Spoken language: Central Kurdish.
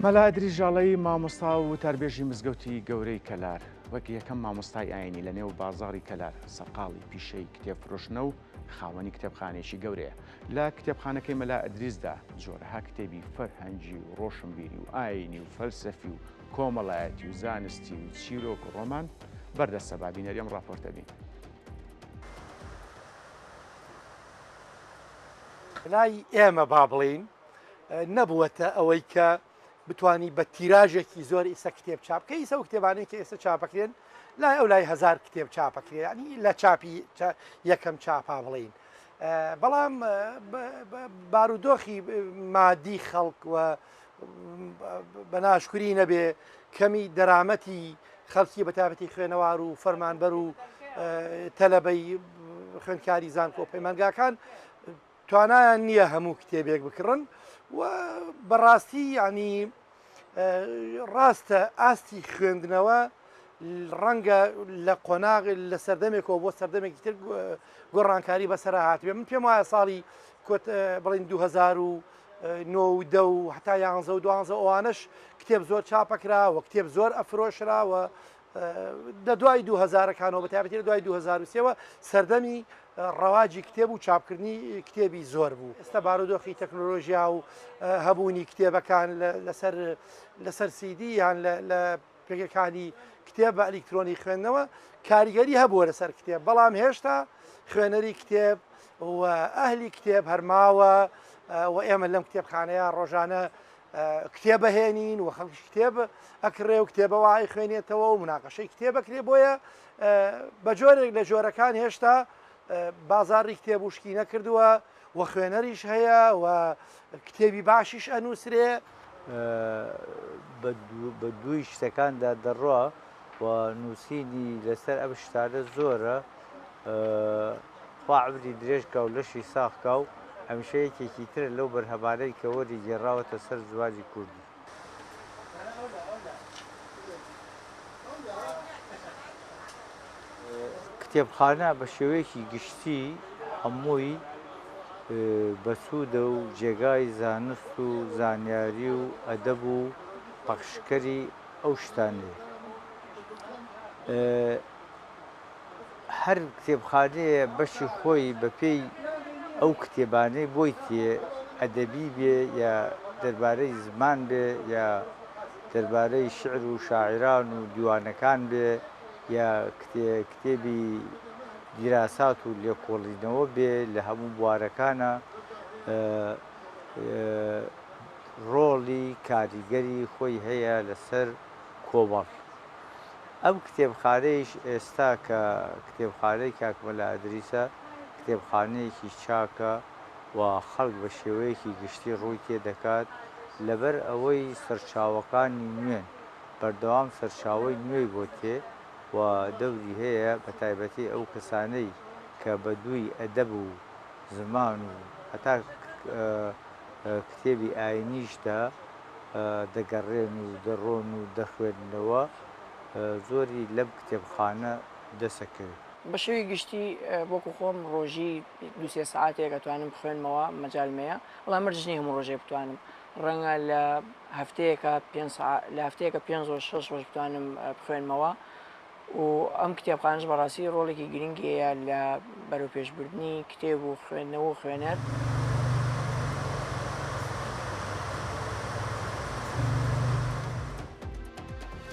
مەلا ئیدریس ژاڵەیی مامۆستا و وتاربێژی مزگەوتی گەورەی کەلار وەک یەکەم مامۆستای ئاینی لە نێو بازاڕی کەلار سەرقاڵی پیشەی کتێب فرۆشتنە و خاوەنی کتێبخانەیەکی گەورەیە. لە کتێبخانەکەی مەلا ئیدریسدا جۆرەها کتێبی فەرهەنگی و ڕۆشنبیری و ئاینی و فەلسەفی و کۆمەڵایەتی و زانستی و چیرۆک و ڕۆمان بەردەستە با بینەری ئەم ڕاپۆرتە بین. لای ئێمە با بڵێین نەبووەتە ئەوەی کە بتانی بە تیراژێکی زۆر ئیسە کتێب چاپ بکەی ئیسە و کتێبانەی کە ئێستا چاپەکرێن لای ئەو لای هزار کتێب چاپەکرێ ینی لە چاپی یەکەم چاپا بڵین بەڵام بارودۆخی مادی خەڵک و بە ناشکری نەبێ کەمی دەرامەتی خەڵکی بەتابەتی خوێنەوار و فەرمانبەر و تەلەبەی خوێندکاری زانکۆ پەیمانگاکان توانایان نییە هەموو کتێبێک بکڕن و بەڕاستی ینی ڕاستە ئاستی خوێندنەوە ڕەنگە لە قۆناغ لە سەردەمێکەوە بۆ سەردەمێکی تر گۆڕانکاری بەسەر هاتبێ من پێم وایە ساڵی کۆت بڵین 2009 و دە و هەتا یانزە و دوانزە ئەوانش کتێب زۆر چاپەکرا و کتێب زۆر ئەفرۆشرا و لە دوای دوو هەزارەکانەوە بە تایبەتی لە دوای 2003ەوە سەردەمی ڕەواجی کتێب و چاپکردنی کتێبی زۆر بوو. ئێستا بارودۆخی تەکنۆلۆژیا و هەبوونی کتێبەکان لەسەر لەسەر سیدی یان لە پێگەکانی کتێب بە ئەلیکترۆنی خوێندنەوە کاریگەری هەبووە لەسەر کتێب، بەڵام هێشتا خوێنەری کتێب و ئەهلی کتێب هەرماوە و ئێمە لەم کتێبخانەیە ڕۆژانە کتێب ئەهێنین و خەڵکیش کتێب ئەکڕێ و کتێبە وای خوێنێتەوە و مناقەشەی کتێب ئەکرێ بۆیە بە جۆرێک لە جۆرەکان هێشتا بازاڕی کتێب وشکی نەکردووە و خوێنەریش هەیە و کتێبی باشیش ئەنووسرێ. بە دووی شتەکاندا دەڕوا و نووسینی لەسەر ئەم شتانە زۆرە. خوا عەمری درێژ کا و لەشی ساغ کا و هەمیشە یەکێکی ترە لەو بەرهەمانەی کە وەری گێڕاوەتە سەر زمانی کوردی. کتێبخانە بە شێوەیەکی گشتی هەمووی بەسوودە و جێگای زانست و زانیاری و ئەدەب و پەخشکەری ئەو شتانەیە. هەر کتێبخانەیە بەشی خۆی بە پێی ئەو کتێبانەی بۆی تێ، ئەدەبی بێ یا دەربارەی زمان بێ یا دەربارەی شیعر و شاعیران و دیوانەکان بێ یا کتێبی دیراسات و لێکۆڵینەوە بێ لە هەموو بوارەکانا ڕۆڵی کاریگەری خۆی هەیە لەسەر کۆمەڵ. ئەم کتێبخانەیش ئێستا کە کتێبخانەی کاک مەلا ئەدریسە، کتێبخانەیەکی چاکە و خەڵک بە شێوەیەکی گشتی ڕووی تێ دەکات، لەبەر ئەوەی سەرچاوەکانی نوێن، بەردەوام سەرچاوەی نوێی بۆ تێ و دەوری هەیە، بە تایبەتی ئەو کەسانەی کە بە دووی ئەدەب و زمان و هەتا کتێبی ئایینیشدا دەگەڕێن و دەڕۆن و دەخوێننەوە، زۆری لەم کتێبخانە دەسەکەوێ. بە شێوەی گشتی وەکو خۆم ڕۆژی دوو سێ سەعاتێک ئەتوانم بخوێنمەوە مەجالم هەیە، بەڵام مەرج نییە هەموو ڕۆژێک بتوانم، ڕەنگە لە هەفتەیەکا پێنج سەعات لە هەفتەیەکە پێنج ڕۆژ شەش ڕۆژ بتوانم بخوێنمەوە و ئەم کتێبخانەش بەڕاستی ڕۆڵێکی گرنگی هەیە لە بەرەوپێشبردنی کتێب و خوێندنەوە و خوێنەر.